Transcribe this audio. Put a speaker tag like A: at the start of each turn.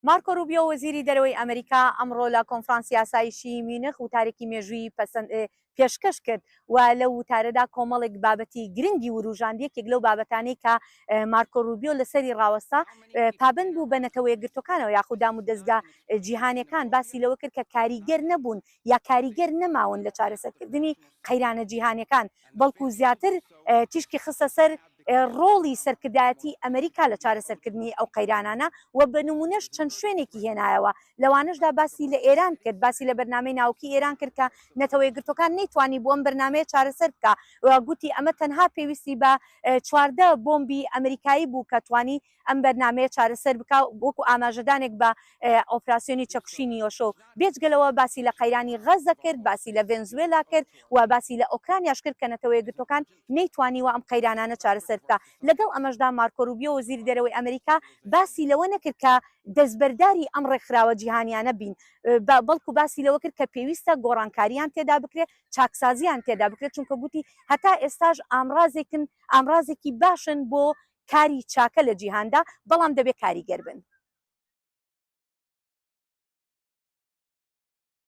A: مارکۆ روبیۆ وەزیری دەرەوەی ئەمریکا ئەمڕۆ لە کۆنفرانسی ئاسایشی میونخ وتارێکی مێژوویی پەسەند پێشکەش کرد و لەو وتارەدا کۆمەڵێک بابەتی گرنگی وروژاند، یەکێک لەو بابەتانەی کە مارکۆ روبیۆ لەسەری ڕاوەستا پابەند بوو بە نەتەوە یەکگرتووەکانەوە یاخود دامودەزگا جیهانیەکان، باسی لەوە کرد کە کاریگەر نەبوون یا کاریگەر نەماون لە چارەسەرکردنی قەیرانە جیهانیەکان، بەڵکو زیاتر تیشکی خستە سەر ڕۆڵی سەرکردایەتی ئەمریکا لە چارەسەرکردنی ئەو قەیرانانە و بە نمونەش چەند شوێنێکی هێنایەوە، لەوانەشدا باسی لە ئێران کرد، باسی لە بەرنامەی ناوکی ئێران کرد کە نەتەوەیەکگرتووەکان نەیتوانی بوو ئەم بەرنامەیە چارەسەر بکا و گوتی ئەمە تەنها پێویستی بە 14 بۆمبی ئەمریکایی بوو کە توانی ئەم بەرنامەیە چارەسەر بکا وەکو ئاماژەدانێک بە ئۆپراسیۆنی چەکوشی نیۆشۆ. بێجگە لەوە باسی لە قەیرانی غەزە کرد، باسی لە ڤێنزوێلا کرد و باسی لە ئۆکرانیاش کرد کە نەتەوەیەکگرتووەکان نەیتوانیوە ئەم قەیرانانە چارەسەر بکا. لەگەڵ ئەمەشدا مارکۆ روبیۆ وەزیری دەرەوەی ئەمریکا باسی لەوە نەکرد کە دەستبەرداری ئەم ڕێکخراوە جیهانیانە بین، بەڵکو باسی لەوە کرد کە پێویستە گۆڕانکارییان تێدا بکرێت، چاکسازییان تێدا بکرێت، چونکە گوتی هەتا ئێستاش ئامرازێکن، ئامرازێکی باشن بۆ کاری چاکە لە جیهاندا، بەڵام دەبێت کاریگەر بن.